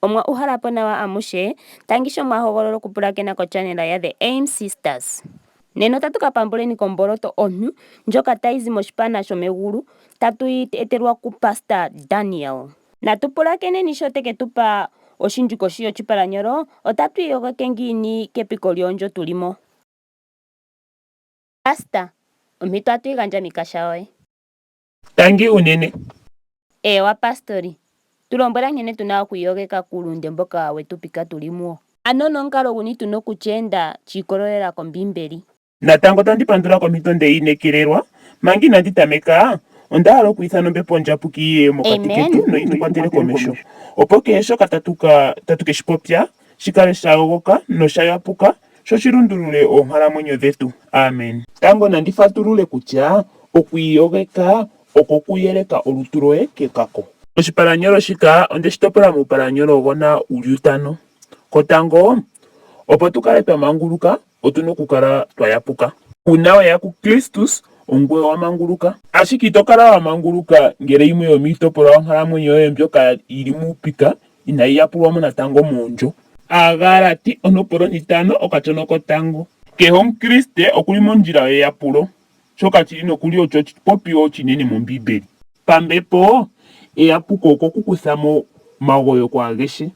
Omwa uhala po nawa amushe, tangi sho mwa hogolola okupulakena kochannel ya The Aim Sisters. Nena otatu ka pambuleni komboloto ompu ndjoka tayi zi moshipana shomegulu tatu yi etelwa ku Pastor Daniel. Natu pulakeneni sho te ke tu pa oshindji koshi yoshipalanyolo Otatu iyogeke ngiini kepiko lyoondjo tu li mo? Pastor, ompito atu yi gandja miikasha yoye. Tangi unene. Eewa pastori, tu lombwela nkene tu na okwiiyogeka kuulunde mboka we tu pika tu li muwo. Ano nomukalo guni tu na oku shi enda shi ikololela kOmbiimbeli? Natango otandi pandula kompito nde yi inekelelwa. Manga inandi tameka, onda hala okwiithana Ombepo Ondjapuki yi ye mokati Amen. ketu noyi tu kwatele komeho, opo kehe shoka tatu ka tatu ke shi popya shi kale sha yogoka nosha yapuka, sho shi lundulule oonkalamwenyo dhetu. Amen. Tango nandi fatulule kutya okwiiyogeka oko okuyeleka olutu lwoye kekako. Oshipalanyolo shika onde shi topola muupalanyologona wu li utano. Kotango, opo tu kale twa manguluka, otu na okukala twa yapuka. Uuna we ya kuKristus, ongoye owa manguluka. Ashike ito kala wa manguluka ngele yimwe yomiitopolwa yonkalamwenyo yoye mbyoka yi li muupika inayi yapulwa mo natango moondjo. Aagalati ontopolwa ontitano okatyono kotango. Kehe Omukriste oku li mondjila yeyapulo, shoka shi li nokuli osho oshipopiwa oshinene mOmbiimbeli. Pambepo, eyapuko oko okukutha mo omagoyoko agehe,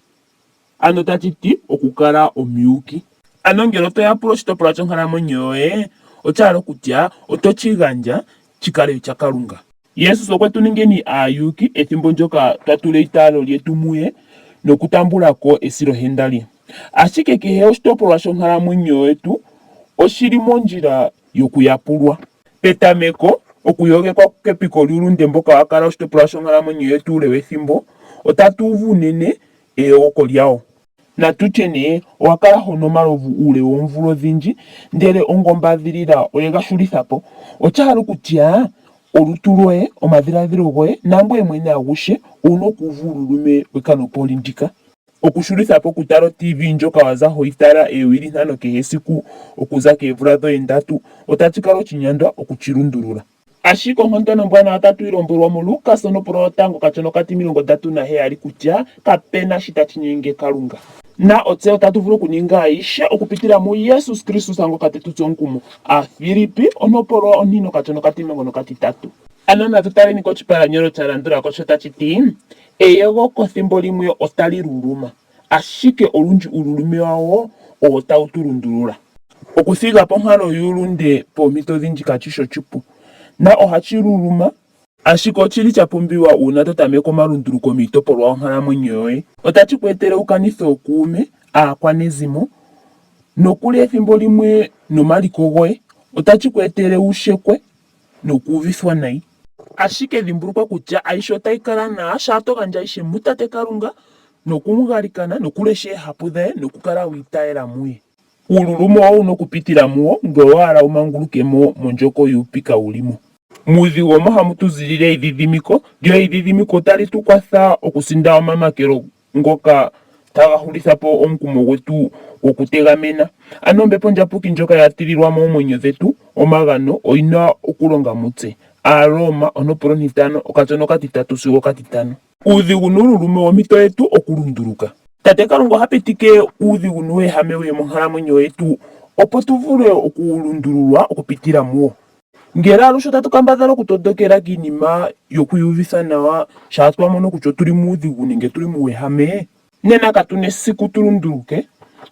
ano tashi ti okukala omuyuuki. Ano ngele oto yapula oshitopolwa shonkalamwenyo yoye, osha hala okutya oto shi gandja shi kale shaKalunga. Jesus okwe tu ningeni aayuuki ethimbo ndyoka twa tula eitaalo lyetu muye nokutambula ko esilohenda lye. Ashike kehe oshitopolwa shonkalamwenyo yetu oshi li mondjila yokuyapulwa. Petameko, okuyogekwa kepiko lyuulunde mboka wa kala oshitopolwa shonkalamwenyo yetu uule wethimbo, otatu uvu unene eyogoko lyawo. Natu tye nee owa kala ho nu omalovu uule woomvula odhindji, ndele ongombadhilila oye ga shulitha po. Osha hala okutya olutu lwoye, omadhiladhilo goye nangoye mwene agushe owu na okuuva uululume wekanopo ndika. Okushulitha po okutala oTV ndjoka wa za ho yi tala eewili ntano kehe esiku okuza keemvula dhoye ndatu, otashi kala oshinyandwa oku shi lundulula. Ashike onkundana ombwanawa otatu yi lombwelwa muLukas onopolwa yotango okashona okatimilongo ndatu naheyali kutya kape na shi tashi nyenge Kalunga. Na otse otatu vulu okuninga ayihe okupitila muJesus Kristus ngoka te tu tsu omukumo. Aafilippi ontopolwa ontine okashona okatimulongo nokatitatu. Ano natu taleni koshipalanyolo sha landula ko sho tashi ti, Eyogoko thimbo limwe otali luluma. Ashike olundji uululume wawo owo tawu tu lundulula. Okuthiga po onkalo yuulunde poompito odhindji kashi shi oshipu, na ohashi luluma. Ashike oshi li sha pumbiwa uuna to tameke omalunduluko miitopolwa yonkalamwenyo yoye. Otashi ku etele wu kanithe ookuume, aakwanezimo, nokuli ethimbo limwe nomaliko goye. Otashi ku etele wu shekwe nokuuvithwa nayi. Ashike dhimbulukwa kutya ayihe otayi kala nawa shaa to gandja ayihe muTate Kalunga noku mu galikana nokulesha Eehapu dhaye nokukala wi itayela muye. Uululume owo wu na okupitila muwo ngele owa hala wu manguluke mo mondjoko yuupika wu li mo. Muudhigu omo hamu tu zilile eidhidhimiko, lyo eidhidhimiko otali tu kwatha okusinda omamakelo ngoka taga hulitha po omukumo gwetu gwokutegamena. Ano Ombepo Ondjapuki ndjoka ya tililwa moomwenyo dhetu omagano oyi na okulonga mutse. Aaroma ontopolo ontitano okatsono okatitatu sigo okatitano. Uudhigu nuululume wompito yetu okulunduluka. Tate Kalunga oha pitike uudhigu nuuwehame wuye monkalamwenyo yetu opo tu vule okulundululwa okupitila muwo. Ngele aluhe otatu kambadhala okutondokela kiinima yokwiiyuvitha nawa shaa twa mono kutya otu li muudhigu nenge tu li muuwehame, nena katu na esiku tu lunduluke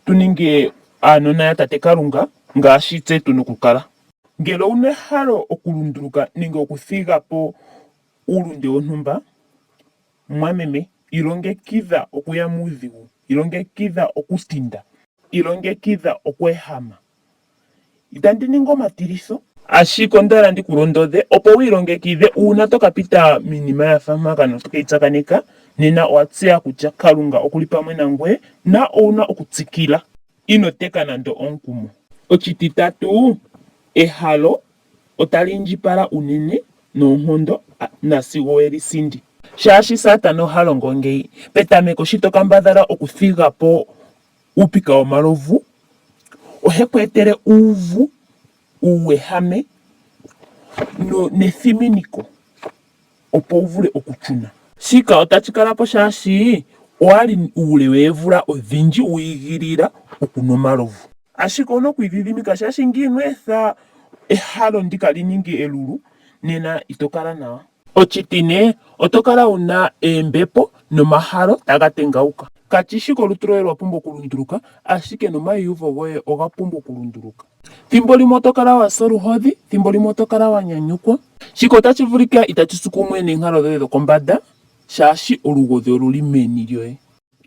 tu ninge aanona yaTate Kalunga ngaashi tse tu na okukala. Ngele owu na ehalo okulunduluka nenge okuthiga po uulunde wontumba, mumwameme, ilongekidha okuya muudhigu, ilongekidha okutinda, ilongekidha okweehama. Itandi ningi omatilitho, ashike onda hala ndi ku londodhe opo wu ilongekidhe uuna to ka pita miinima ya fa mpaka noto ke yi tsakaneka, nena owa tseya kutya Kalunga oku li pamwe nangoye na owu na okutsikila. Ino teka nando omukumo. Oshititatu, ehalo otali indjipala unene noonkondo na sigo we li sindi. Shaashi Satana oha longo ngeyi, petameko shi to kambadhala okuthiga po uupika womalovu, ohe ku etele uuvu, uuwehame nethiminiko opo wu vule okushuna. Shika otashi kala po shaashi. Owa li uule weemvula odhindji wi igilila okunwa omalovu. Ashike owuna okwiidhidhimika shaashi ngele ino etha ehalo ndika li ninge elulu nena ito kala nawa. Otshitine, oto kala wu na eembepo nomahalo taga tengauka. Kashi shi kolutu lwoye lwa pumbwa okulunduluka, ashike nomaiyuvo goye oga pumbwa okulunduluka. Thimbo limwe oto kala wa sa oluhodhi, thimbo limwe oto kala wa nyanyukwa. Shika otashi vulika itashi tsu kumwe neenkalo dhoye dhokombanda, shaashi olugodhi olu li meni lyoye.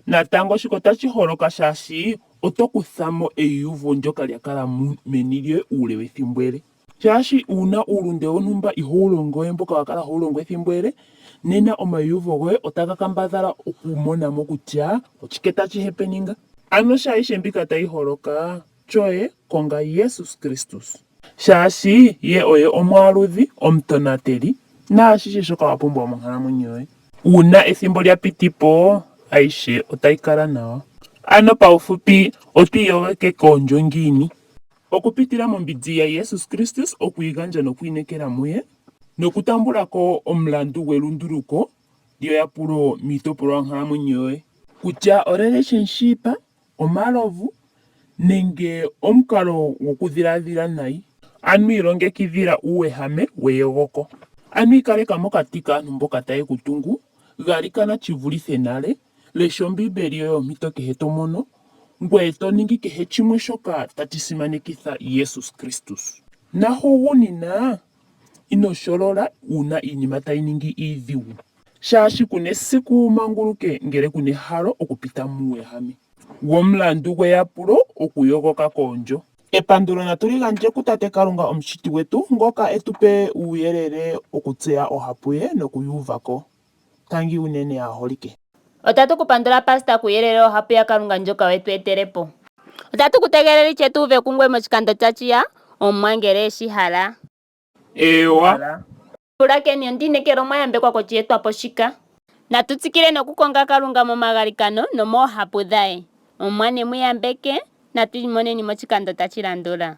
Natango shika otashi holoka shaashi oto kutha mo eiyuvo ndyoka lya kala meni lyoye uule wethimbo ele. Shaashi uuna uulunde wontumba ihoo wu longo we mboka wa kala ho wu longo ethimbo ele, nena omaiyuvo goye otaga kambadhala okumona mo kutya oshike tashi hepeninga. Ano sho ayihe mbika tayi holoka, shoye konga Jesus Kristus. Shaashi ye oye omwaaludhi, omutonateli, naashihe shoka wa pumbwa monkalamwenyo yoye. Uuna ethimbo lya piti po, ayihe otayi kala nawa. Ano paufupi, otwi iyogeke koondjo ngiini? Okupitila mombinzi yaJesus Kristus, okwiigandja nokwiinekela muye, nokutambula ko omulandu gwelunduluko lyeyapulo miitopolwa yonkalamwenyo yoye, kutya orelationship, omalovu, nenge omukalo gwokudhiladhila nayi. Ano ilongekidhila uuwehame weyogoko. Ano ikaleka mokati kaantu mboka taye ku tungu, galikana shi vulithe nale, Lesha Ombiimbeli yoye ompito kehe to mono, ngoye to ningi kehe shimwe shoka tashi simanekitha Jesus Kristus. Nahugunina, ino sholola uuna iinima tayi ningi iidhigu, shaashi ku na esiku wu manguluke ngele ku na ehalo okupita muuwehame womulandu gweyapulo okuyogoka koondjo. Epandulo natu li gandje kuTate Kalunga Omushiti gwetu ngoka e tu pe uuyelele okutseya Ohapu ye noku yi uva ko. Tangi unene aaholike. Otatu ku pandula Pastor kuuyelele wohapu ya Kalunga ndjoka wetu etele po. Otatu ku tegelele itse tu uve kungwe moshikando tashi ya, Omuwa ngele e shi hala. Eewa. Pulakeni, ondi inekela omwa yambekwa koshiyetwapo shika. Natu tsikile nokukonga Kalunga momagalikano nomoohapu dhaye. Omuwa ne mu yambeke, natu imoneni moshikando tashi landula.